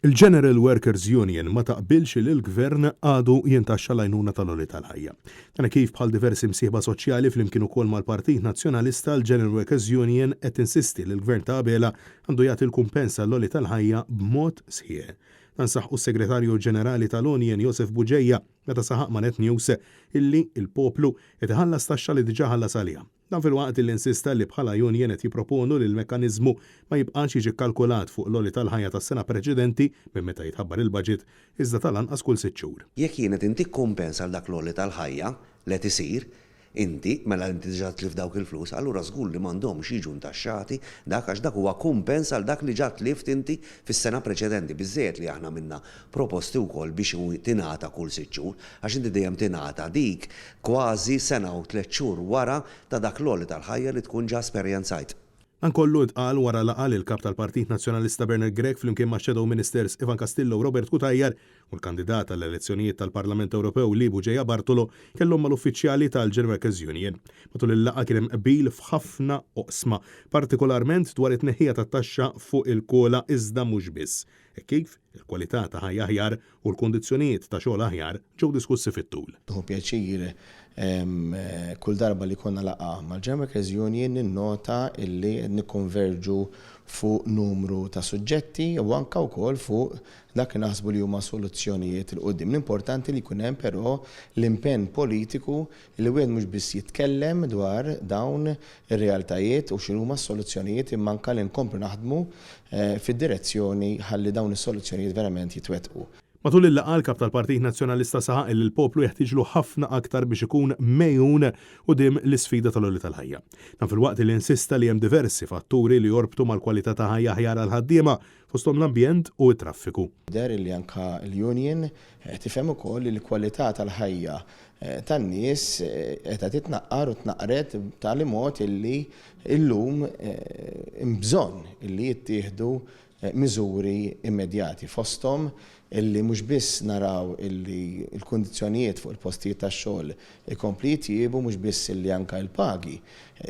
Il-General Workers Union ma taqbilx li l-Gvern għadu jintaxxa l-għajnuna tal-għoli tal-ħajja. Dan kif bħal diversi msieħba soċjali flimkien ukoll mal-Partit Nazzjonalista l-General Workers Union qed tinsisti li l-Gvern ta' Abela għandu jagħti l-kumpens għall-għoli tal-ħajja b'mod sħiħ. Dan saħqu s-Segretarju Ġenerali tal-Union Josef Bugeja meta saħaq ma' Net News illi l-poplu qed iħallas taxxa li diġà ħallas għaliha. Dan filwaqt li insista li bħala union qed jipproponu li l-mekkaniżmu ma jibqax jiġi kkalkulat fuq l-għoli tal-ħajja tas-sena preċedenti minn meta jitħabbar il-baġit, iżda tal-anqas kull sitt xhur. Jekk jien qed intik kumpens għal dak l-għoli tal-ħajja li qed isir, inti, mela inti diġà tlift dawk il-flus, allura żgur li m'għandhomx jiġu ntaxxati dak għax dak huwa kumpens għal dak li ġa tlift inti fis-sena preċedenti. Biżżejjed li aħna għamilna proposti wkoll biex tingħata kull sitt xhur, għax inti dejjem tingħata dik kważi sena u tlett xhur wara ta' dak l-għoli tal-ħajja li tkun ġa esperjenzajt. Dan kollu ntqal wara laqgħa li l-Kap tal-Partit Nazzjonalista Bernard Grech flimkien max-Shadow Ministers Ivan Castillo u Robert Cutajar u l-kandidat għall-elezzjonijiet tal-Parlament Ewropew Lee Bugeja Bartolo kellhom mal-uffiċjali tal-General Workers Union. Matul il-laqgħa kien hemm qbil f'ħafna oqsma, partikolarment dwar it-tneħħija tat-taxxa fuq il-kola iżda mhux biss. Hekk kif, il-kwalità ta' ħajja aħjar u l-kundizzjonijiet ta' xogħol aħjar ġew diskussi fit-tul. Nieħu pjaċir kull darba li jkollna laqgħa mal-General Workers Union ninnota illi qed nikkonverġu fuq numru ta' suġġetti u anke wkoll fuq dak li naħsbu li huma soluzzjonijiet 'il quddiem. L-importanti li jkun hemm però l-impenn politiku li wieħed mhux biss jitkellem dwar dawn ir-realtajiet u x'inhuma s-soluzzjonijiet imma anke li nkomplu naħdmu fid-direzzjoni ħalli dawn is-soluzzjonijiet verament jitwettqu. Matul il-laqgħa l-Kap tal-Partit Nazzjonalista saħaq li l-poplu jeħtieġlu ħafna aktar biex ikun megħjun quddiem l-isfida tal-għoli tal-ħajja. Dan filwaqt li insista li hemm diversi fatturi li jorbtu mal-kwalità ta' ħajja aħjar għall-ħaddiema, fosthom l-ambjent u t-traffiku. Jidher li anke l-union tifhem ukoll li l-kwalità tal-ħajja tan-nies qiegħda titnaqqar u tnaqqret b'tali mod illi llum hemm bżonn illi jittieħdu miżuri immedjati, fosthom illi mhux biss naraw illi l-kundizzjonijiet fuq il-postijiet tax-xogħol ikompli jitjiebu, mhux biss illi anke l-pagi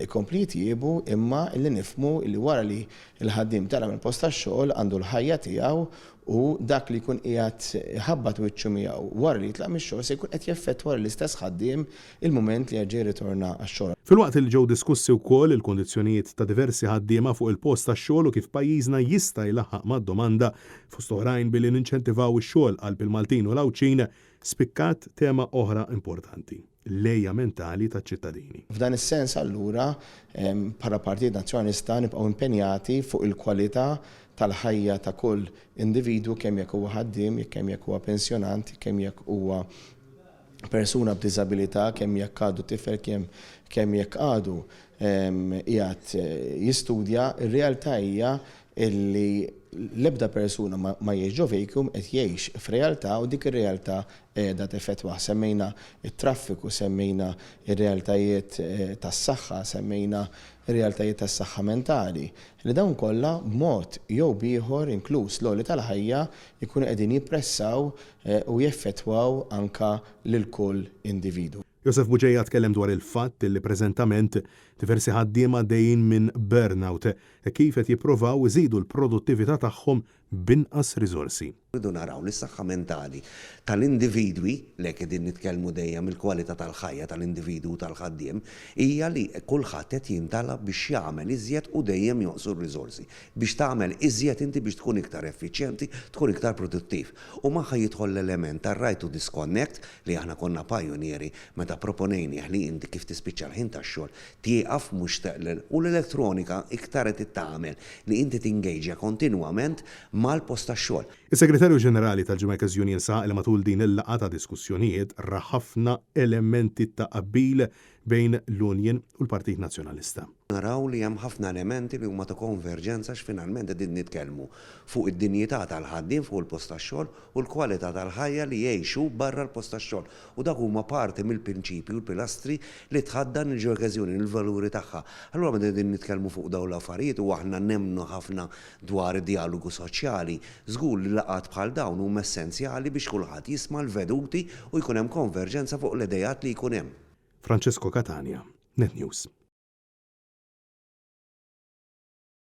jkompli jitjiebu, imma illi nifhmu illi wara li l-ħaddiem telaq mill-post tax-xogħol għandu l-ħajja tiegħu u dak li jkun qiegħed iħabbat wiċċu miegħu wara li jitlaq mix-xogħol se jkun qed jeffettwa lill-istess ħaddiem il-mument li jerġa' jirritorna għax-xogħol. Filwaqt li ġew diskussi wkoll il-kundizzjonijiet ta' diversi ħaddiema fuq il-post tax-xogħol u kif pajjiżna jista' jlaħħaq mad-domanda, fost oħrajn billi ninċentivaw ix-xogħol qalb il-Maltin u l-Għawdxin, spikkat tema oħra importanti. l-għeja mentali taċ-ċittadini. F'dan is-sens allura, bħala Partit Nazzjonalista nibqgħu impenjati fuq il-kwalità tal-ħajja ta' kull individwu kemm jekk huwa ħaddiem, kemm jekk huwa pensjonant, kemm jekk huwa persuna b'diżabilità, kemm jekk għadu tifel, kemm jekk għadu qiegħed jistudja. Ir-realtà hija illi l-ebda persuna ma jgħix ġo vacuum, qed jgħix f'realtà u dik ir-realtà qiegħda teffettwah. Semmejna t-traffiku, semmejna r-realtajiet tas-saħħa, semmejna r-realtajiet tas-saħħa mentali, li dawn kollha b'mod jew b'ieħor, inkluż l-għoli tal-ħajja, jkunu qegħdin jippressaw u jeffettwaw anke lil kull individwu. Josef Bugeja tkellem dwar il-fatt li preżentament diversi ħaddiema għaddejjin minn burnout hekk kif qed jipprovaw iżidu l-produttività tagħhom b'inqas riżorsi. Irridu naraw li s-saħħa mentali tal-individwi, li hekk qegħdin nitkellmu dejjem il-kwalità tal-ħajja tal-individwu u tal-ħaddiem, hija li kulħadd qed jintalab biex jagħmel iżjed u dejjem jonqsu r-riżorsi. Biex tagħmel iżjed inti biex tkun iktar effiċjenti, tkun iktar produttiv. U magħha jidħol l-element tar-right to disconnect li aħna konna pajunieri meta proponejnih li inti kif tispiċċa l-ħin tax-xogħol tieqaf mhux u l-elettronika iktar qed tagħmel li inti tingaġja kontinwament mal-post tax-xogħol. Is-Segretarju Ġenerali tal-Jamaica's Union saħaq li matul din il-laqgħa ta' diskussjonijiet ra ħafna elementi ta' qbil bejn l-Union u l-Partit Nazzjonalista. Naraw li hemm ħafna elementi li huma ta' konverġenza għax finalment qegħdin nitkellmu fuq id-dinjità tal-ħaddiem fuq il-post tax-xogħol u l-kwalità tal-ħajja li jgħix hu barra l-post tax-xogħol. U dak huma parti mill-prinċipji u l-pilastri li tħaddan il-Jamaica's Union, il-valuri tagħha. Allura meta qegħdin nitkellmu fuq dawn l-affarijiet u aħna nemmnu ħafna Dwar id-djalogu soċjali, żgur li laqgħat bħal dawn huma essenzjali biex kulħadd jisma' l-veduti u jkun hemm konverġenza fuq l-ideat li jkun hemm. Francesco Catania, Net News.